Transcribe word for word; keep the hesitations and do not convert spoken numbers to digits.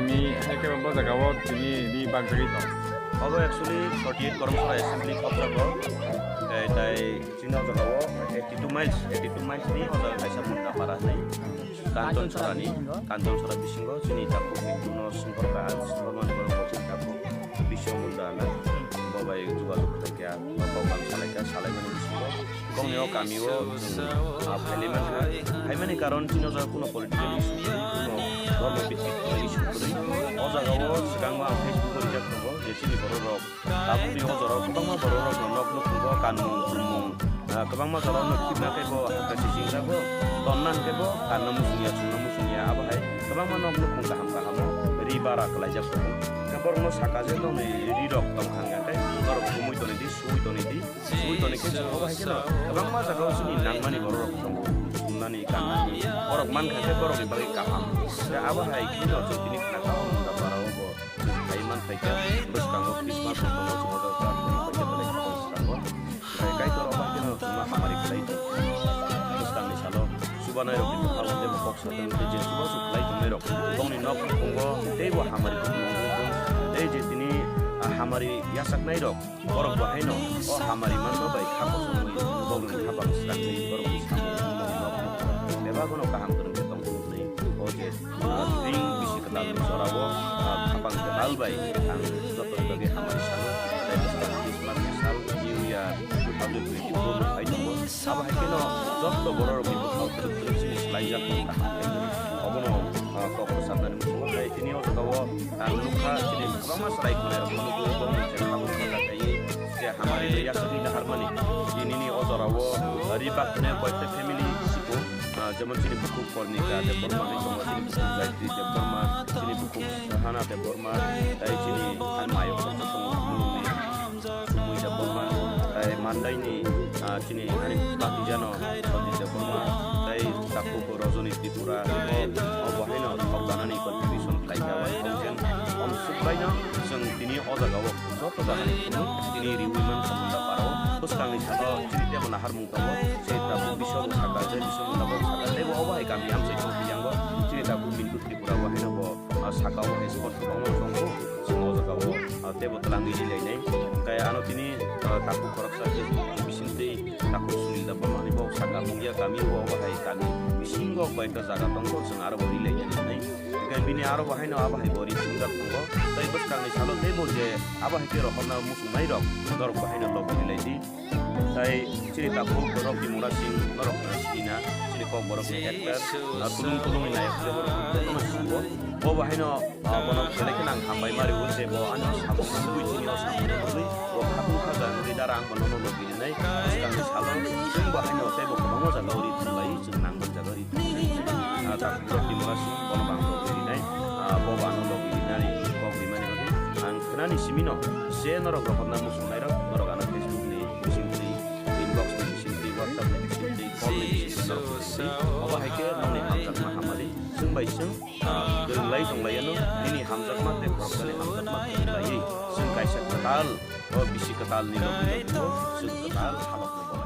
Ni hai khe bo jaga o tini ri bak jagwi tong. Obo actually forty eight Koromsora Assembly khopjago. Tei, tei chini o jaga o eighty two miles, eighty two miles ni o jaga kaisa Munda para hinwi. Kanchonsora ni, Kanchonsora bisingo chini takhuk ni kuno songkor kaham, songkor mani borok bo chini takhuk Biswa Munda hwnwi. Bo bai jogajog khlai kha, bo program salai kha, salai mani bisingo. Bongni o kami o chwng, ah, phailai mankha. Phaimani karon chini o jaga kuno political issue kwrwi, kuno dhormo bhittiko issue kwrwi. O jaga o swkang o ang Facebook o rijak tongo je chini borok rok tabukni o jora o kwbangma borok rok no nok nukhungo kanmung chumung, ah, kwbangma jora o no khibna tei bo hakha sijing jago. Tonna hwnkhe bo kanna muchung ya, chungna muchung ya, abo hai kwbangma nok nukhung kaham kaham o ri bara kwlaijak tongo. Hwnkhe borok no saka je nokni ri rok tong kha hwnkhe borok thumui toni di, sui toni di. Sui toni khe chwng obo hai kheno kwbangma jaga o chini nangmani borok rok tongo, sumnani, kannani, borok mankha khe borokni bagwi kaham. Tei abo hai kheno chwng tini khna kha o Munda para o bo chwng khai man khai khe bwskango Christmas bo tongo, chwng o jaga o belai khe tongo bwskango. Tei Kaitor obo hai kheno chwngno hamari khlai tong. Bwskangni salo chubanai rokni bwkhao tei bo kok satong tei je chubachu khlai tongnai rok bongni nok nukhungo tei bo hamari tei je tini, ah, hamari yachaknai rok. Borok bo haino o hamari manma bai kha kosom wngwi bokni kha bang swkangwi borokni samung wngmani nok bebak no kaham kwrwng khe tong phuru hwnwi o je, ah, ring bisi kwtalni jorao, ah, khapang kwtal bai ang jotoni bagwi hamari salo tei bwskang Christmas ni sal, New Year two thousand twenty-four no phai tongo. Abo hai kheno joto borok rokni bwkhao kwrwk kwrwk chini swlaijak kaham khe obono, ah, kok rwchapnani muchungo tei tini o jagao ang nukha chini kwbangma chwrai khwnai rok phano nukwi bongni je kha bwkha kaiwi je hamari no yachagwi naharmani. Tinini o jorao ri bak hwnwi koyekta family siko, ah, jemon chini bukhuk Kornika Debbarma hinwi tongo, chini bukhuk Gayatri Debbarma, chini bukhuk Sahana Debbarma, tei chini ani mayok rok tongo, Sumui Debbarma, tei Mandaini, ah, chini ani bakijano Sanjit Debbarma, tei takhuk Rajani Tripura, o, o bo haino thok ganani contribution khlai kha, one thousand. Om suklaino chwng tini o jagao joto jagani phunuk tini riwi mankha Munda parao. Bwskangni salo chini tebo naharmung tongo, chini tabuk Biswa bo sakha, je Biswa Munda bo sakha, tei bo obo hai kami amchai tong phiyango, chini tabuk Mintu Tripura bo haino bo, ah, saka o hai sport kwbangma tongo, chwng o jagao, ah, tebo twlangwi rilainai. Hwnkhe ano tini, ah, takhuk khoroksa Facebook ni bisingtwi takhuk Sunil Debbarma ni bo saka mungya kami o obo hai kami bisingo koyekta jaga tongo, chwng aro bo rilainani hwnwi. Hwnkhe bini aro bo haino abo hai bo ri phunukjak tongo. Tei bwskangni salo tei bo je abo hai khe rohorna muchungnai rok, norok bo haino logi rilai di. Tai chini takhuk borok ni mura sing norok no sina, chini kok borok ni actor, ah, tulung tulung ni nayok je borok no sabo. Bo bo haino, ah, bono belai kheno ang hambai mari o je bo ano sabo twi chini o sabo twi bo khatung khaja ni dara ang bono no logi rinai. Bwskang ni salo chwng bo haino tei bo kwbangma jaga o ri thung lai chwng nang man jaga ri thung lai. Ah, takhuk borok ni mura sing bono bo ang logi rinai. Ah, bo bo ano logi rinani kok rimani bagwi ang khnani simi no je norok rohorna muchungnai rok norok ano Facebook ni bisingtwi, inbox ni bisingtwi, WhatsApp ni bisingtwi, call ni bisingtwi norok bisingtwi. Obo hai khe nongni hamjakma hamari chwng bai chwng, ah, kwrwng lai tong lai ano nini hamjakma tei khoroksani hamjakma kwrwng laiwi chwng kaisa kwtal, o bisi kwtal ni logi logi o chwng kwtal halok ni borok.